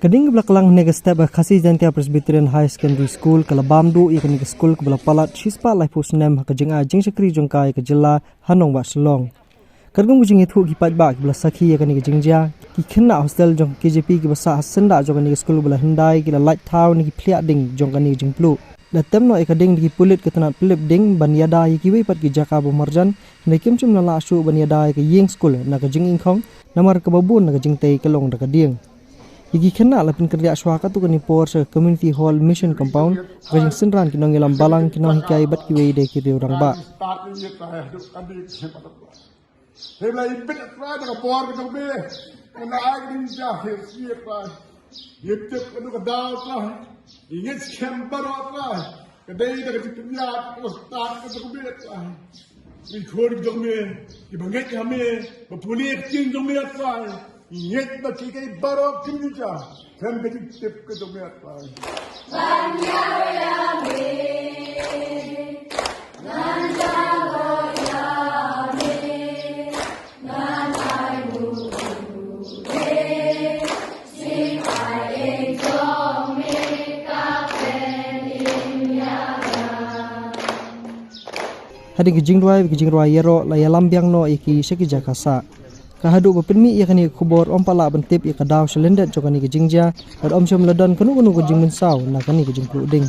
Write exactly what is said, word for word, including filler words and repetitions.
Ka ding kaba la klang hynne ka step ha Khasi Jaintia Presbyterian High Secondary School ka la bam duh ïa kane ka skul kaba la palat shispah laiphew snem ha ka jingai jingshakri jong ka ïa ka jylla ha nongbah Shillong. Katkum ka jingïathuh ki paidbah kiba la sakhi ïa kane ka jingjia, ki khynnah hostel jong ka K J P kiba sah ha syndah jong kane ka skul ba la hyndai ki la lait thaw na ki phliah ding jong kane ka jingpluh. Da tem noh ïa ka ding da ki pulit ka tnat pynlip ding ban ïada ïa kiwei pat ki jaka ba marjan, hynrei kim shym la lah shuh ban ïada ïa ka ïing skul na ka jingïngkhong, namar kaba bun na ka jingtei ka long da ka dieng. Ïa ki khynnah la pynkynriah shwa katto katne por sha ka Community Hall Mission Compound, ha ka jingsynran ki nongïalam balang, ki nonghikai bad kiwei de ki riew rangbah. Hei, la ibit Trai da ka bor ka jong me. Nga ai ka ding ja hei sngewthuh Trai. Ngi tip ka dei ka daw Trai. Ngi ngeit skhem baroh Trai. Ka dei da ka jingpynïaid ka stad ka jong me Trai. Ngi khun ka jong me. Kiba ngeit ha me. Ba pule ka ktien jong me Trai. Ngi ngeit ba ki kei baroh kin ja. Khlem ka jingtip ka jong me Trai. Hadien ka jingrwai, ka jingrwai ïaroh la ïalam biang noh ïa ki sha ki jaka sah. Ka haduh ba pynmih ïa kane ka khubor ym pat lah ban tip ïa ka daw sha lyndet jong kane ka jingjia, bad ym shym la don kano kano ka jingmynsaw na kane ka jingpluh ding.